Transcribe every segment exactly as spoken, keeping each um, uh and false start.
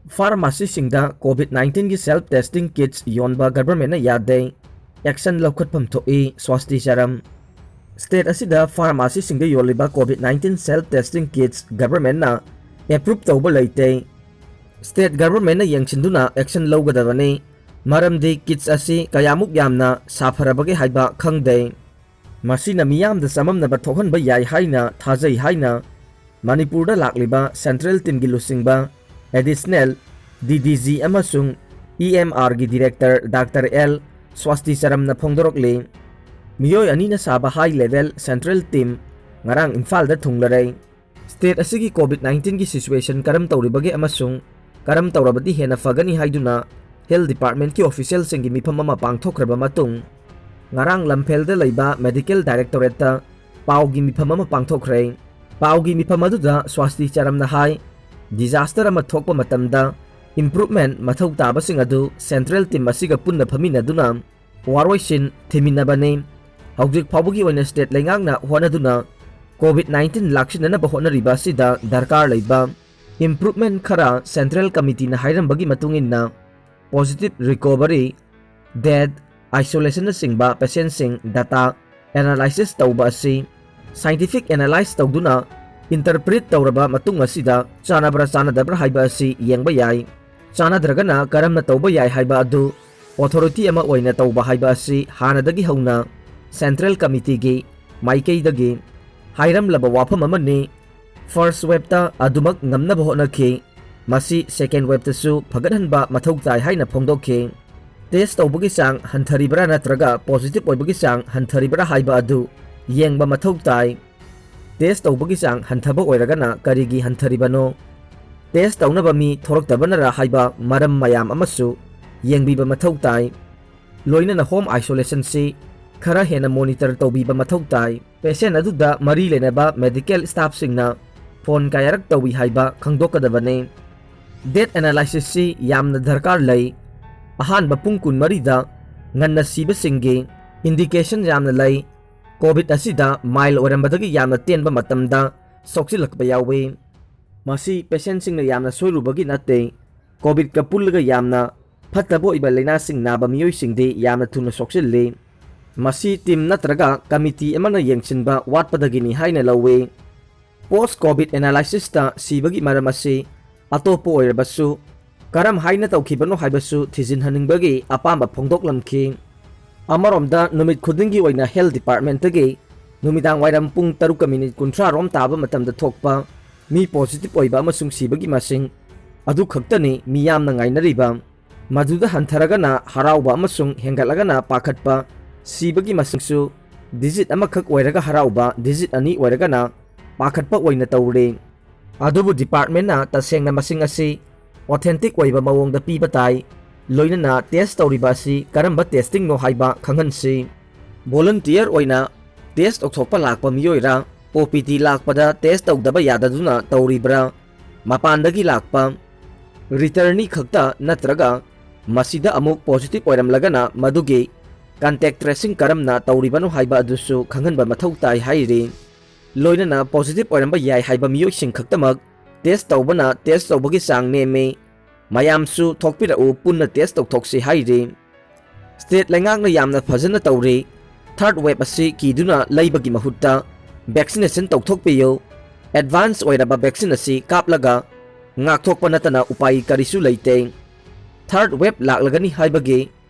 Pharmacyꯁꯤꯡꯗ COVID nineteen ꯒꯤ self testing kits ꯌꯣꯟꯕ governmentꯅ ꯌꯥꯗꯦ꯫ Action ꯂꯧꯈꯠꯐꯝ ꯊꯣꯛꯏ ꯁ꯭ꯋꯥꯁꯇꯤ ꯆꯔꯝ꯫ State ꯑꯁꯤꯗ pharmacyꯁꯤꯡꯗ ꯌꯣꯜꯂꯤꯕ COVID nineteen self testing kits governmentꯅ approve ꯇꯧꯕ ꯂꯩꯇꯦ꯫ State governmentꯅ ꯌꯦꯡꯁꯤꯟꯗꯨꯅ action ꯂꯧꯒꯗꯕꯅꯤ꯫ ꯃꯔꯝꯗꯤ kits ꯑꯁꯤ ꯀꯌꯥꯃꯨꯛ ꯌꯥꯝꯅ ꯁꯥꯐꯔꯕꯒꯦ ꯍꯥꯏꯕ ꯈꯪꯗꯦ꯫ ꯃꯁꯤꯅ ꯃꯤꯌꯥꯝꯗ ꯆꯃꯝꯅꯕ ꯊꯣꯛꯍꯟꯕ ꯌꯥꯏ ꯍꯥꯏꯅ ꯊꯥꯖꯩ ꯍꯥꯏꯅ ꯃꯅꯤꯄꯨꯔꯗ ꯂꯥꯛꯂꯤꯕ central teamꯒꯤ ꯂꯨꯆꯤꯡꯕ additional DDG ꯑꯃꯁꯨꯡ EMRꯒꯤ director Doctor L ꯁ꯭ꯋꯥꯁꯇꯤ ꯆꯔꯝꯅ ꯐꯣꯡꯗꯣꯔꯛꯂꯤ꯫ ꯃꯤꯑꯣꯏ ꯑꯅꯤꯅ ꯁꯥꯕ high level central team ꯉꯔꯥꯡ ꯏꯝꯐꯥꯜꯗ ꯊꯨꯡꯂꯔꯦ꯫ State ꯑꯁꯤꯒꯤ COVID nineteenꯒꯤ situation ꯀꯔꯝ ꯇꯧꯔꯤꯕꯒꯦ ꯑꯃꯁꯨꯡ ꯀꯔꯝ ꯇꯧꯔꯕꯗꯤ ꯍꯦꯟꯅ ꯐꯒꯅꯤ ꯍꯥꯏꯗꯨꯅ health departmentꯀꯤ officialꯁꯤꯡꯒꯤ ꯃꯤꯐꯝ ꯑꯃ ꯄꯥꯡꯊꯣꯛꯈ꯭ꯔꯕ ꯃꯇꯨꯡ, ꯉꯔꯥꯡ ꯂꯝꯐꯦꯜꯗ ꯂꯩꯕ medical directorateꯇ ꯄꯥꯎꯒꯤ ꯃꯤꯐꯝ ꯑꯃ ꯄꯥꯡꯊꯣꯛꯈ꯭ꯔꯦ꯫ ꯄꯥꯎꯒꯤ ꯃꯤꯐꯝ ꯑꯗꯨꯗ ꯁ꯭ꯋꯥꯁꯇꯤ ꯆꯔꯝꯅ ꯍꯥꯏ, disaster ꯑꯃ ꯊꯣꯛꯄ ꯃꯇꯝꯗ improvement ꯃꯊꯧ ꯇꯥꯕꯁꯤꯡ ꯑꯗꯨ central team ꯑꯁꯤꯒ ꯄꯨꯟꯅ ꯐꯝꯃꯤꯟꯅꯗꯨꯅ ꯋꯥꯔꯣꯏꯁꯤꯟ ꯊꯤꯃꯤꯟꯅꯕꯅꯤ꯫ ꯍꯧꯖꯤꯛ ꯐꯥꯎꯕꯒꯤ ꯑꯣꯏꯅ state ꯂꯩꯉꯥꯛꯅ ꯍꯣꯠꯅꯗꯨꯅ COVID nineteen ꯂꯥꯛꯁꯤꯟꯅꯅꯕ ꯍꯣꯠꯅꯔꯤꯕ ꯑꯁꯤꯗ ꯗꯔꯀꯥꯔ ꯂꯩꯕ improvement ꯈꯔ central committeeꯅ ꯍꯥꯏꯔꯝꯕꯒꯤ ꯃꯇꯨꯡ ꯏꯟꯅ positive recovery, death, isolationꯅꯆꯤꯡꯕ patientꯁꯤꯡ data analysis ꯇꯧꯕ ꯑꯁꯤ scientific analysis ꯇꯧꯗꯨꯅ interpret ꯇꯧꯔꯕ ꯃꯇꯨꯡ ꯑꯁꯤꯗ ꯆꯥꯟꯅꯕ꯭ꯔꯥ ꯆꯥꯟꯅꯗꯕ꯭ꯔꯥ ꯍꯥꯏꯕ ꯑꯁꯤ ꯌꯦꯡꯕ ꯌꯥꯏ꯫ ꯆꯥꯟꯅꯗ꯭ꯔꯒꯅ ꯀꯔꯝꯅ ꯇꯧꯕ ꯌꯥꯏ ꯍꯥꯏꯕ ꯑꯗꯨ authority ꯑꯃ ꯑꯣꯏꯅ ꯇꯧꯕ ꯍꯥꯏꯕ ꯑꯁꯤ ꯍꯥꯟꯅꯗꯒꯤ ꯍꯧꯅ central committeeꯒꯤ ꯃꯥꯏꯀꯩꯗꯒꯤ ꯍꯥꯏꯔꯝꯂꯕ ꯋꯥꯐꯝ ꯑꯃꯅꯤ꯫ First waveꯇ ꯑꯗꯨꯃꯛ ꯉꯝꯅꯕ ꯍꯣꯠꯅꯈꯤ꯫ ꯃꯁꯤ second waveꯇꯁꯨ ꯐꯒꯠꯍꯟꯕ ꯃꯊꯧ ꯇꯥꯏ ꯍꯥꯏꯅ ꯐꯣꯡꯗꯣꯛꯈꯤ꯫ Test ꯇꯧꯕꯒꯤ ꯆꯥꯡ ꯍꯟꯊꯔꯤꯕ꯭ꯔꯥ ꯅꯠꯇ꯭ꯔꯒ positive ꯑꯣꯏꯕꯒꯤ ꯆꯥꯡ ꯍꯟꯊꯔꯤꯕ꯭ꯔꯥ ꯍꯥꯏꯕ ꯑꯗꯨ ꯌꯦꯡꯕ ꯃꯊꯧ ꯇꯥꯏ꯫ Test ꯇꯧꯕꯒꯤ ꯆꯥꯡ ꯍꯟꯊꯕ ꯑꯣꯏꯔꯒꯅ ꯀꯔꯤꯒꯤ ꯍꯟꯊꯔꯤꯕꯅꯣ? Test ꯇꯧꯅꯕ ꯃꯤ ꯊꯣꯔꯛꯇꯕꯅꯔ ꯍꯥꯏꯕ ꯃꯔꯝ ꯃꯌꯥꯝ ꯑꯃꯁꯨ ꯌꯦꯡꯕꯤꯕ ꯃꯊꯧ ꯇꯥꯏ꯫ ꯂꯣꯏꯅꯅ home isolationꯁꯤ ꯈꯔ ꯍꯦꯟꯅ monitor ꯇꯧꯕꯤꯕ ꯃꯊꯧ ꯇꯥꯏ꯫ Patient ꯑꯗꯨꯗ ꯃꯔꯤ ꯂꯩꯅꯕ medical staffꯁꯤꯡꯅ phone ꯀꯌꯥꯔꯛ ꯇꯧꯏ ꯍꯥꯏꯕ ꯈꯪꯗꯣꯛꯀꯗꯕꯅꯤ꯫ Death analysisꯁꯤ ꯌꯥꯝꯅ ꯗꯔꯀꯥꯔ ꯂꯩ꯫ ꯑꯍꯥꯟꯕ ꯄꯨꯡ ꯀꯨꯟꯃꯔꯤꯗ ꯉꯟꯅ ꯁꯤꯕꯁꯤꯡꯒꯤ indication ꯌꯥꯝꯅ ꯂꯩ꯫ COVID ꯑꯁꯤꯗ mild ꯑꯣꯏꯔꯝꯕꯗꯒꯤ ꯌꯥꯝꯅ ꯇꯦꯟꯕ ꯃꯇꯝꯗ ꯁꯣꯛꯆꯤꯜꯂꯛꯄ ꯌꯥꯎꯏ꯫ ꯃꯁꯤ patientꯁꯤꯡꯅ ꯌꯥꯝꯅ ꯁꯣꯏꯔꯨꯕꯒꯤ ꯅꯠꯇꯦ꯫ ꯀꯣꯚꯤꯗꯀ ꯄꯨꯜꯂꯒ ꯌꯥꯝꯅ ꯐꯠꯇꯕ ꯑꯣꯏꯕ ꯂꯥꯏꯅꯥꯁꯤꯡ ꯅꯥꯕ ꯃꯤꯑꯣꯏꯁꯤꯡꯗꯤ ꯌꯥꯝꯅ ꯊꯨꯅ ꯁꯣꯛꯆꯤꯜꯂꯤ꯫ ꯃꯁꯤ ꯇꯤꯝ ꯅꯠꯇ꯭ꯔꯒ ꯀꯃꯤꯇꯤ ꯑꯃꯅ ꯌꯦꯡꯁꯤꯟꯕ ꯋꯥꯠꯄꯗꯒꯤꯅꯤ ꯍꯥꯏꯅ ꯂꯧꯏ꯫ ꯄꯣꯁ ꯀꯣꯚꯤꯗ ꯑꯦꯅꯥꯂꯥꯏꯁꯤꯁꯇ ꯁꯤꯕꯒꯤ ꯃꯔꯝ ꯑꯁꯤ ꯑꯇꯣꯞꯄ ꯑꯣꯏꯔꯕꯁꯨ ꯀꯔꯝ ꯍꯥꯏꯅ ꯇꯧꯈꯤꯕꯅꯣ ꯍꯥꯏꯕꯁꯨ ꯊꯤꯖꯤꯟꯍꯟꯅꯤꯡꯕꯒꯤ ꯑꯄꯥꯝꯕ ꯐꯣꯡꯗꯣꯛꯂꯝꯈꯤ꯫ ꯑꯃꯔꯣꯝꯗ ꯅꯨꯃꯤꯠ ꯈꯨꯗꯤꯡꯒꯤ ꯑꯣꯏꯅ ꯍꯦꯜꯊ ꯗꯤꯄꯥꯔꯠꯃꯦꯟꯠꯇꯒꯤ ꯅꯨꯃꯤꯗꯥꯡ ꯋꯥꯏꯔꯝ ꯄꯨꯡ ꯇꯔꯨꯛꯀ ꯃꯤꯅꯤꯠ ꯀꯨꯟꯊ꯭ꯔꯥ ꯔꯣꯝ ꯇꯥꯕ ꯃꯇꯝꯗ ꯊꯣꯛꯄ ꯃꯤ ꯄꯣꯖꯤꯇꯤꯚ ꯑꯣꯏꯕ ꯑꯃꯁꯨꯡ ꯁꯤꯕꯒꯤ ꯃꯁꯤꯡ ꯑꯗꯨ ꯈꯛꯇꯅꯤ ꯃꯤꯌꯥꯝꯅ ꯉꯥꯏꯅꯔꯤꯕ꯫ ꯃꯗꯨꯗ ꯍꯟꯊꯔꯒꯅ ꯍꯔꯥꯎꯕ ꯑꯃꯁꯨꯡ ꯍꯦꯟꯒꯠꯂꯒꯅ ꯄꯥꯈꯠꯄ, ꯁꯤꯕꯒꯤ ꯃꯁꯤꯡꯁꯨ ꯗꯤꯖꯤꯠ ꯑꯃꯈꯛ ꯑꯣꯏꯔꯒ ꯍꯔꯥꯎꯕ, ꯗꯤꯖꯤꯠ ꯑꯅꯤ ꯑꯣꯏꯔꯒꯅ ꯄꯥꯈꯠꯄ ꯑꯣꯏꯅ ꯇꯧꯔꯦ꯫ ꯑꯗꯨꯕꯨ ꯗꯤꯄꯥꯔꯠꯃꯦꯟꯅ ꯇꯁꯦꯡꯅ ꯃꯁꯤꯡ ꯑꯁꯤ ꯑꯣꯊꯦꯟꯇꯤꯛ ꯑꯣꯏꯕ ꯃꯑꯣꯡꯗ ꯄꯤꯕ ꯇꯥꯏ, ꯂꯣꯏꯅꯅ ꯇꯦꯁ ꯇꯧꯔꯤꯕ ꯑꯁꯤ ꯀꯔꯝꯕ ꯇꯦꯁꯇꯤꯡꯅꯣ ꯍꯥꯏꯕ ꯈꯪꯍꯟꯁꯤ꯫ ꯚꯣꯂꯨꯟꯇꯤꯌꯔ ꯑꯣꯏꯅ ꯇꯦꯁ ꯇꯧꯊꯣꯛꯄ ꯂꯥꯛꯄ ꯃꯤꯑꯣꯏꯔꯥ, ꯑꯣ ꯄꯤ ꯇꯤ ꯂꯥꯛꯄꯗ ꯇꯦꯁ ꯇꯧꯗꯕ ꯌꯥꯗꯗꯨꯅ ꯇꯧꯔꯤꯕ꯭ꯔꯥ, ꯃꯄꯥꯟꯗꯒꯤ ꯂꯥꯛꯄ ꯔꯤꯇꯔꯅꯤ ꯈꯛꯇ ꯅꯠꯇ꯭ꯔꯒ ꯃꯁꯤꯗ ꯑꯃꯨꯛ ꯄꯣꯖꯤꯇꯤꯚ ꯑꯣꯏꯔꯝꯂꯒꯅ ꯃꯗꯨꯒꯤ ꯀꯟꯇꯦꯛ ꯇ꯭ꯔꯦꯁꯤꯡ ꯀꯔꯝꯅ ꯇꯧꯔꯤꯕꯅꯣ ꯍꯥꯏꯕ ꯑꯗꯨꯁꯨ ꯈꯪꯍꯟꯕ ꯃꯊꯧ ꯇꯥꯏ ꯍꯥꯏꯔꯤ꯫ ꯂꯣꯏꯅꯅ ꯄꯣꯖꯤꯇꯤꯚ ꯑꯣꯏꯔꯝꯕ ꯌꯥꯏ ꯍꯥꯏꯕ ꯃꯤꯑꯣꯏꯁꯤꯡ ꯈꯛꯇꯃꯛ ꯇꯦꯁ ꯇꯧꯕꯅ ꯇꯦꯁ ꯇꯧꯕꯒꯤ ꯆꯥꯡ ꯅꯦꯝꯃꯤ꯫ ꯃꯌꯥꯝꯁꯨ ꯊꯣꯛꯄꯤꯔꯛꯎ, ꯄꯨꯟꯅ ꯇꯦꯁ ꯇꯧꯊꯣꯛꯁꯤ ꯍꯥꯏꯔꯤ꯫ ꯁ꯭ꯇꯦꯠ ꯂꯩꯉꯥꯛꯅ ꯌꯥꯝꯅ ꯐꯖꯅ ꯇꯧꯔꯤ꯫ ꯊꯥꯔꯗ ꯋꯦꯕ ꯑꯁꯤ ꯀꯤꯗꯨꯅ ꯂꯩꯕꯒꯤ ꯃꯍꯨꯠꯇ ꯚꯦꯛꯁꯤꯅꯦꯁꯟ ꯇꯧꯊꯣꯛꯄꯤꯌꯨ꯫ ꯑꯦꯗꯚꯥꯟꯁ ꯑꯣꯏꯔꯕ ꯚꯦꯛꯁꯤꯟ ꯑꯁꯤ ꯀꯥꯞꯂꯒ ꯉꯥꯛꯊꯣꯛꯄ ꯅꯠꯇꯅ ꯎꯄꯥꯏ ꯀꯔꯤꯁꯨ ꯂꯩꯇꯦ꯫ ꯊꯥꯔꯗ ꯋꯦꯕ ꯂꯥꯛꯂꯒꯅꯤ ꯍꯥꯏꯕꯒꯤ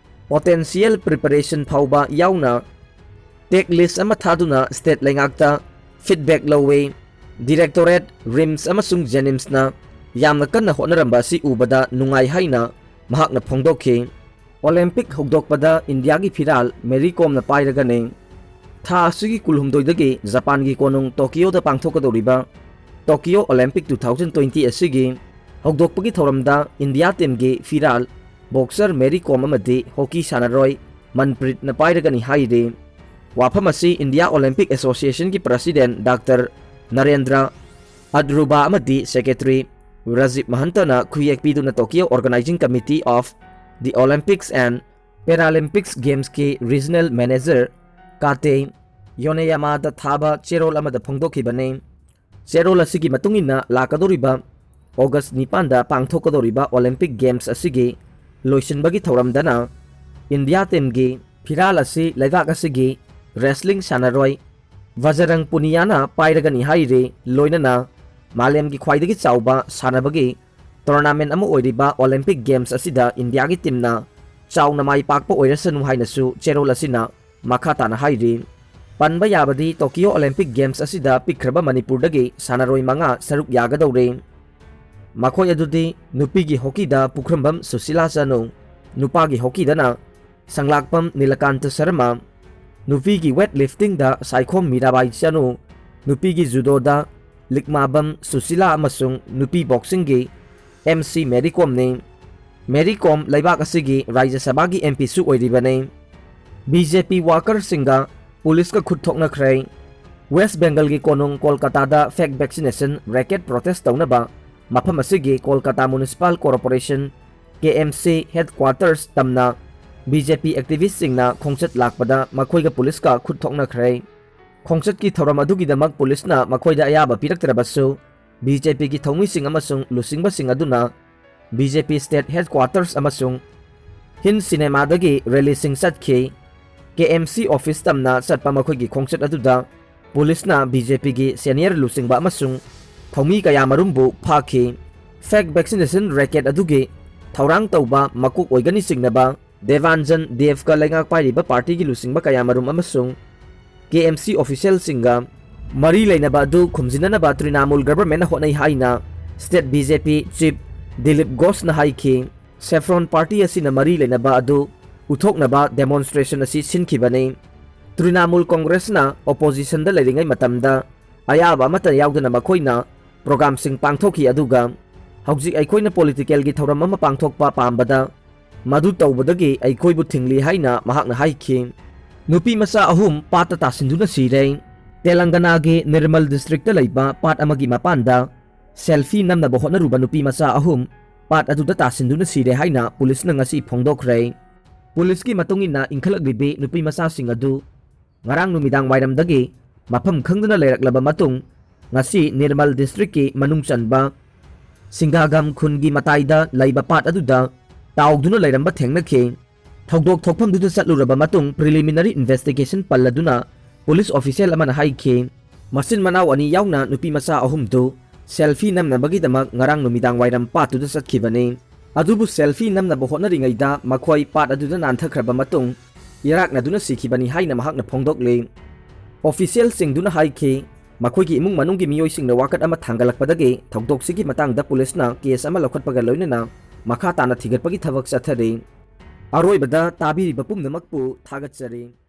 ꯄꯣꯇꯦꯟꯁꯤꯌꯦꯜ ꯄ꯭ꯔꯤꯄꯦꯔꯦꯁꯟ ꯐꯥꯎꯕ ꯌꯥꯎꯅ ꯇꯦꯛ ꯂꯤꯁ ꯑꯃ ꯊꯥꯗꯨꯅ ꯁ꯭ꯇꯦꯠ ꯂꯩꯉꯥꯛꯇ ꯐꯤꯗꯕꯦꯛ ꯂꯧꯏ꯫ ꯗꯤꯔꯦꯛꯇꯣꯔꯦꯠ, ꯔꯤꯝꯁ ꯑꯃꯁꯨꯡ ꯖꯦꯅꯤꯝꯁꯅ ꯌꯥꯝꯅ ꯀꯟꯅ ꯍꯣꯠꯅꯔꯝꯕ ꯑꯁꯤ ꯎꯕꯗ ꯅꯨꯡꯉꯥꯏ ꯍꯥꯏꯅ ꯃꯍꯥꯛꯅ ꯐꯣꯡꯗꯣꯛꯈꯤ꯫ ꯑꯣꯂꯦꯝꯄꯤꯛ ꯍꯧꯗꯣꯛꯄꯗ ꯏꯟꯗꯤꯌꯥꯒꯤ ꯐꯤꯔꯥꯜ ꯃꯦꯔꯤ ꯀꯣꯝꯅ ꯄꯥꯏꯔꯒꯅꯤ꯫ ꯊꯥ ꯑꯁꯤꯒꯤ ꯀꯨꯟꯍꯨꯝꯗꯣꯏꯗꯒꯤ ꯖꯄꯥꯟꯒꯤ ꯀꯣꯅꯨꯡ ꯇꯣꯀꯤꯌꯣꯗ ꯄꯥꯡꯊꯣꯛꯀꯗꯧꯔꯤꯕ Tokyo Olympic two thousand twenty ꯑꯁꯤꯒꯤ ꯍꯧꯗꯣꯛꯄꯒꯤ ꯊꯧꯔꯝꯗ ꯏꯟꯗꯤꯌꯥ ꯇꯤꯝꯒꯤ ꯐꯤꯔꯥꯜ ꯕꯣꯛꯁꯔ ꯃꯦꯔꯤ ꯀꯣꯝ ꯑꯃꯗꯤ ꯍꯣꯀꯤ ꯁꯥꯟꯅꯔꯣꯏ ꯃꯟꯄ꯭ꯔꯤꯠꯅ ꯄꯥꯏꯔꯒꯅꯤ ꯍꯥꯏꯔꯤ꯫ ꯋꯥꯐꯝ ꯑꯁꯤ ꯏꯟꯗꯤꯌꯥ ꯑꯣꯂꯦꯝꯄꯤꯛ ꯑꯦꯁꯣꯁꯤꯌꯦꯁꯟꯒꯤ ꯄ꯭ꯔꯁꯤꯗꯦꯟꯠ ꯗꯥꯛꯇꯔ ꯅꯔꯦꯟꯗ꯭ꯔ ꯑꯗ꯭ꯔꯨꯕꯥ ꯑꯃꯗꯤ ꯁꯦꯀ꯭ꯔꯦꯇꯔꯤ ꯔꯥꯖꯤꯕ ꯃꯍꯟꯇꯅ ꯈꯨꯌꯦꯛ ꯄꯤꯗꯨꯅ Tokyo Organizing Committee of the Olympics and Paralympics Gamesꯀꯤ ꯔꯤꯖꯅꯦꯜ ꯃꯦꯅꯦꯖꯔ ꯀꯥꯇꯦ ꯌꯣꯅꯦꯌꯥꯃꯥꯗ ꯊꯥꯕ ꯆꯦꯔꯣꯜ ꯑꯃꯗ ꯐꯣꯡꯗꯣꯛꯈꯤꯕꯅꯤ꯫ ꯆꯦꯔꯣꯜ ꯑꯁꯤꯒꯤ ꯃꯇꯨꯡ ꯏꯟꯅ ꯂꯥꯛꯀꯗꯧꯔꯤꯕ ꯑꯣꯒꯁ ꯅꯤꯄꯥꯟꯗ ꯄꯥꯡꯊꯣꯛꯀꯗꯧꯔꯤꯕ ꯑꯣꯂꯤꯝꯄꯤꯛ ꯒꯦꯝꯁ ꯑꯁꯤꯒꯤ ꯂꯣꯏꯁꯤꯟꯕꯒꯤ ꯊꯧꯔꯝꯗꯅ ꯏꯟꯗꯤꯌꯥ ꯇꯤꯝꯒꯤ ꯐꯤꯔꯥꯜ ꯑꯁꯤ ꯂꯩꯕꯥꯛ ꯑꯁꯤꯒꯤ ꯔꯦꯁꯂꯤꯡ ꯁꯥꯟꯅꯔꯣꯏ ꯕꯖꯔꯪ ꯄꯨꯅꯤꯌꯥꯅ ꯄꯥꯏꯔꯒꯅꯤ ꯍꯥꯏꯔꯤ꯫ ꯂꯣꯏꯅꯅ ꯃꯥꯂꯦꯝꯒꯤ ꯈ꯭ꯋꯥꯏꯗꯒꯤ ꯆꯥꯎꯕ ꯁꯥꯟꯅꯕꯒꯤ ꯇꯣꯔꯅꯥꯃꯦꯟ ꯑꯃ ꯑꯣꯏꯔꯤꯕ ꯑꯣꯂꯤꯝꯄꯤꯛ ꯒꯦꯝꯁ ꯑꯁꯤꯗ ꯏꯟꯗꯤꯌꯥꯒꯤ ꯇꯤꯝꯅ ꯆꯥꯎꯅ ꯃꯥꯏ ꯄꯥꯛꯄ ꯑꯣꯏꯔꯁꯅꯨ ꯍꯥꯏꯅꯁꯨ ꯆꯦꯔꯣꯜ ꯑꯁꯤꯅ ꯃꯈꯥ ꯇꯥꯅ ꯍꯥꯏꯔꯤ꯫ ꯄꯟꯕ ꯌꯥꯕꯗꯤ ꯇꯣꯀꯤꯌꯣ ꯑꯣꯂꯤꯝꯄꯤꯛ ꯒꯦꯝꯁ ꯑꯁꯤꯗ ꯄꯤꯛꯈ꯭ꯔꯕ ꯃꯅꯤꯄꯨꯔꯗꯒꯤ ꯁꯥꯟꯅꯔꯣꯏ ꯃꯉꯥ ꯁꯔꯨꯛ ꯌꯥꯒꯗꯧꯔꯤ꯫ ꯃꯈꯣꯏ ꯑꯗꯨꯗꯤ ꯅꯨꯄꯤꯒꯤ ꯍꯣꯀꯤꯗ ꯄꯨꯈ꯭ꯔꯝꯕꯝ ꯁꯨꯁꯤꯂꯥ ꯆꯅꯨ, ꯅꯨꯄꯥꯒꯤ ꯍꯣꯀꯤꯗꯅ ꯁꯪꯂꯥꯛꯄꯝ ꯅꯤꯂꯀꯥꯟꯇ ꯁꯔꯃ, ꯅꯨꯄꯤꯒꯤ ꯋꯦꯠ ꯂꯤꯐꯇꯤꯡꯗ ꯁꯥꯏꯈꯣꯝ ꯃꯤꯔꯥꯕꯥꯏ ꯆꯅꯨ, ꯅꯨꯄꯤꯒꯤ ꯖꯨꯗꯣꯗ ꯂꯤꯛꯃꯥꯕꯝ ꯁꯨꯁꯤꯂꯥ ꯑꯃꯁꯨꯡ ꯅꯨꯄꯤ ꯕꯣꯛꯁꯤꯡꯒꯤ ꯑꯦꯝ ꯁꯤ ꯃꯦꯔꯤ ꯀꯣꯝꯅꯤ꯫ ꯃꯦꯔꯤ ꯀꯣꯝ ꯂꯩꯕꯥꯛ ꯑꯁꯤꯒꯤ ꯔꯥꯖ꯭ꯌ ꯁꯚꯥꯒꯤ ꯑꯦꯝ ꯄꯤꯁꯨ ꯑꯣꯏꯔꯤꯕꯅꯤ꯫ ꯕꯤ ꯖꯦ ꯄꯤ ꯋꯥꯀꯔꯁꯤꯡꯒ ꯄꯨꯂꯤꯁꯀ ꯈꯨꯠ ꯊꯣꯛꯅꯈ꯭ꯔꯦ꯫ ꯋꯦꯁ ꯕꯦꯡꯒꯜꯒꯤ ꯀꯣꯅꯨꯡ ꯀꯣꯜꯀꯇꯥꯗ ꯐꯦꯛ ꯚꯦꯛꯁꯤꯅꯦꯁꯟ ꯔꯦꯀꯦꯠ ꯄ꯭ꯔꯣꯇꯦꯁ ꯇꯧꯅꯕ ꯃꯐꯝ ꯑꯁꯤꯒꯤ ꯀꯣꯜꯀꯇꯥ ꯃ꯭ꯌꯨꯅꯤꯁꯤꯄꯥꯜ ꯀꯣꯔꯄꯣꯔꯦꯁꯟ, ꯀꯦ ꯑꯦꯝ ꯁꯤ, ꯍꯦꯗꯀ꯭ꯋꯥꯇꯔꯁ ꯇꯝꯅ ꯕꯤ ꯖꯦ ꯄꯤ ꯑꯦꯛꯇꯤꯚꯤꯁ꯭ꯠꯁꯤꯡꯅ ꯈꯣꯡꯆꯠ ꯂꯥꯛꯄꯗ ꯃꯈꯣꯏꯒ ꯄꯨꯂꯤꯁꯀ ꯈꯨꯠ ꯊꯣꯛꯅꯈ꯭ꯔꯦ꯫ ꯈꯣꯡꯆꯠꯀꯤ ꯊꯧꯔꯝ ꯑꯗꯨꯒꯤꯗꯃꯛ ꯄꯨꯂꯤꯁꯅ ꯃꯈꯣꯏꯗ ꯑꯌꯥꯕ ꯄꯤꯔꯛꯇ꯭ꯔꯕꯁꯨ, ꯕꯤ ꯖꯦ ꯄꯤꯒꯤ ꯊꯧꯃꯤꯁꯤꯡ ꯑꯃꯁꯨꯡ ꯂꯨꯆꯤꯡꯕꯁꯤꯡ ꯑꯗꯨꯅ ꯕꯤ ꯖꯦ ꯄꯤ ꯁ꯭ꯇꯦꯠ ꯍꯦꯗꯀ꯭ꯋꯥꯇꯔꯁ ꯑꯃꯁꯨꯡ ꯍꯤꯟ ꯁꯤꯅꯦꯃꯥꯗꯒꯤ ꯔꯦꯂꯤꯁꯤꯡ ꯆꯠꯈꯤ꯫ ꯀꯦ ꯑꯦꯝ ꯁꯤ ꯑꯣꯐꯤꯁ ꯇꯝꯅ ꯆꯠꯄ ꯃꯈꯣꯏꯒꯤ ꯈꯣꯡꯆꯠ ꯑꯗꯨꯗ ꯄꯨꯂꯤꯁꯅ ꯕꯤ ꯖꯦ ꯄꯤꯒꯤ ꯁꯦꯅꯤꯌꯔ ꯂꯨꯆꯤꯡꯕ ꯑꯃꯁꯨꯡ ꯊꯧꯃꯤ ꯀꯌꯥꯃꯔꯨꯝꯕꯨ ꯐꯥꯈꯤ꯫ ꯐꯦꯛ ꯚꯦꯛꯁꯤꯅꯦꯁꯟ ꯔꯦꯀꯦꯠ ꯑꯗꯨꯒꯤ ꯊꯧꯔꯥꯡ ꯇꯧꯕ ꯃꯀꯣꯛ ꯑꯣꯏꯒꯅꯤ ꯆꯤꯡꯅꯕ ꯗꯦꯕꯥꯟꯖꯟ ꯗꯦꯕꯀ ꯂꯩꯉꯥꯛ ꯄꯥꯏꯔꯤꯕ ꯄꯥꯔꯇꯤꯒꯤ ꯂꯨꯆꯤꯡꯕ ꯀꯌꯥꯃꯔꯨꯝ ꯑꯃꯁꯨꯡ ꯀꯦ ꯑꯦꯝ ꯁꯤ ꯑꯣꯐꯤꯁꯤꯌꯦꯜꯁꯤꯡꯒ ꯃꯔꯤ ꯂꯩꯅꯕ ꯑꯗꯨ ꯈꯨꯝꯖꯤꯟꯅꯅꯕ ꯇ꯭ꯔꯤꯅꯥꯃꯨꯜ ꯒꯚꯔꯟꯃꯦꯟꯠꯅ ꯍꯣꯠꯅꯩ ꯍꯥꯏꯅ ꯁ꯭ꯇꯦꯠ ꯕꯤ ꯖꯦ ꯄꯤ ꯆꯤꯐ ꯗꯤꯂꯤꯞ ꯘꯣꯁꯅ ꯍꯥꯏꯈꯤ꯫ ꯁꯦꯐ꯭ꯔꯣꯟ ꯄꯥꯔꯇꯤ ꯑꯁꯤꯅ ꯃꯔꯤ ꯂꯩꯅꯕ ꯑꯗꯨ ꯎꯠꯊꯣꯛꯅꯕ ꯗꯦꯃꯣꯟꯁꯇ꯭ꯔꯦꯁꯟ ꯑꯁꯤ ꯁꯤꯟꯈꯤꯕꯅꯤ꯫ ꯇ꯭ꯔꯤꯅꯥꯃꯨꯜ ꯀꯣꯡꯒ꯭ꯔꯦꯁꯅ ꯑꯣꯄꯣꯖꯤꯁꯟꯗ ꯂꯩꯔꯤꯉꯩ ꯃꯇꯝꯗ ꯑꯌꯥꯕ ꯑꯃꯠꯇ ꯌꯥꯎꯗꯅ ꯃꯈꯣꯏꯅ ꯄ꯭ꯔꯣꯒ꯭ꯔꯥꯝꯁꯤꯡ ꯄꯥꯡꯊꯣꯛꯈꯤ, ꯑꯗꯨꯒ ꯍꯧꯖꯤꯛ ꯑꯩꯈꯣꯏꯅ ꯄꯣꯂꯤꯇꯤꯀꯦꯜꯒꯤ ꯊꯧꯔꯝ ꯑꯃ ꯄꯥꯡꯊꯣꯛꯄ ꯄꯥꯝꯕꯗ ꯃꯗꯨ ꯇꯧꯕꯗꯒꯤ ꯑꯩꯈꯣꯏꯕꯨ ꯊꯤꯡꯂꯤ ꯍꯥꯏꯅ ꯃꯍꯥꯛꯅ ꯍꯥꯏꯈꯤ꯫ ꯅꯨꯄꯤ ꯃꯆꯥ ꯑꯍꯨꯝ ꯄꯥꯠꯇ ꯇꯥꯁꯤꯟꯗꯨꯅ ꯁꯤꯔꯦ꯫ ꯇꯦꯂꯪꯒꯅꯥꯒꯤ ꯅꯤꯔꯃꯜ ꯗꯤꯁꯇ꯭ꯔꯤꯛꯇ ꯂꯩꯕ ꯄꯥꯠ ꯑꯃꯒꯤ ꯃꯄꯥꯟꯗ ꯁꯦꯜꯐꯤ ꯅꯝꯅꯕ ꯍꯣꯠꯅꯔꯨꯕ ꯅꯨꯄꯤ ꯃꯆꯥ ꯑꯍꯨꯝ ꯄꯥꯠ ꯑꯗꯨꯗ ꯇꯥꯁꯤꯟꯗꯨꯅ ꯁꯤꯔꯦ ꯍꯥꯏꯅ ꯄꯨꯂꯤꯁꯅ ꯉꯁꯤ ꯐꯣꯡꯗꯣꯛꯈ꯭ꯔꯦ꯫ ꯄꯨꯂꯤꯁꯀꯤ ꯃꯇꯨꯡ ꯏꯟꯅ, ꯏꯟꯈꯠꯂꯛꯂꯤꯕꯤ ꯅꯨꯄꯤ ꯃꯆꯥꯁꯤꯡ ꯑꯗꯨ ꯉꯔꯥꯡ ꯅꯨꯃꯤꯗꯥꯡ ꯋꯥꯏꯔꯝꯗꯒꯤ ꯃꯐꯝ ꯈꯪꯗꯅ ꯂꯩꯔꯛꯂꯕ ꯃꯇꯨꯡ, ꯉꯁꯤ ꯅꯤꯔꯃꯜ ꯗꯤꯁꯇ꯭ꯔꯤꯛꯀꯤ ꯃꯅꯨꯡ ꯆꯟꯕ ꯁꯤꯡꯒꯥꯒꯝ ꯈꯨꯟꯒꯤ ꯃꯇꯥꯏꯗ ꯂꯩꯕ ꯄꯥꯠ ꯑꯗꯨꯗ ꯇꯥꯎꯗꯨꯅ ꯂꯩꯔꯝꯕ ꯊꯦꯡꯅꯈꯤ꯫ ꯊꯧꯗꯣꯛ ꯊꯣꯛꯐꯝꯗꯨꯗ ꯆꯠꯂꯨꯔꯕ ꯃꯇꯨꯡ preliminary investigation ꯄꯜꯂꯗꯨꯅ police official ꯑꯃꯅ ꯍꯥꯏꯈꯤ, ꯃꯆꯤꯟ ꯃꯅꯥꯎ ꯑꯅꯤ ꯌꯥꯎꯅ ꯅꯨꯄꯤ ꯃꯆꯥ ꯑꯍꯨꯝꯗꯨ selfie ꯅꯝꯅꯕꯒꯤꯗꯃꯛ ꯉꯔꯥꯡ ꯅꯨꯃꯤꯗꯥꯡ ꯋꯥꯏꯔꯝ ꯄꯥꯠꯇꯨꯗ ꯆꯠꯈꯤꯕꯅꯤ꯫ ꯑꯗꯨꯕꯨ selfie ꯅꯝꯅꯕ ꯍꯣꯠꯅꯔꯤꯉꯩꯗ ꯃꯈꯣꯏ ꯄꯥꯠ ꯑꯗꯨꯗ ꯅꯥꯟꯊꯈ꯭ꯔꯕ ꯃꯇꯨꯡ ꯏꯔꯥꯛꯅꯗꯨꯅ ꯁꯤꯈꯤꯕꯅꯤ ꯍꯥꯏꯅ ꯃꯍꯥꯛꯅ ꯐꯣꯡꯗꯣꯛꯂꯤ꯫ Officialꯁꯤꯡꯗꯨꯅ ꯍꯥꯏꯈꯤ, ꯃꯈꯣꯏꯒꯤ ꯏꯃꯨꯡ ꯃꯅꯨꯡꯒꯤ ꯃꯤꯑꯣꯏꯁꯤꯡꯅ ꯋꯥꯀꯠ ꯑꯃ ꯊꯥꯡꯒꯠꯂꯛꯄꯗꯒꯤ ꯊꯧꯗꯣꯛꯁꯤꯒꯤ ꯃꯇꯥꯡꯗ policeꯅ case ꯑꯃ ꯂꯧꯈꯠꯄꯒ ꯂꯣꯏꯅꯅ ꯃꯈꯥ ꯇꯥꯅ ꯊꯤꯒꯠꯄꯒꯤ ꯊꯕꯛ ꯆꯠꯊꯔꯤ꯫ ꯑꯔꯣꯏꯕꯗ ꯇꯥꯕꯤꯔꯤꯕ ꯄꯨꯝꯅꯃꯛꯄꯨ ꯊꯥꯒꯠꯆꯔꯤ꯫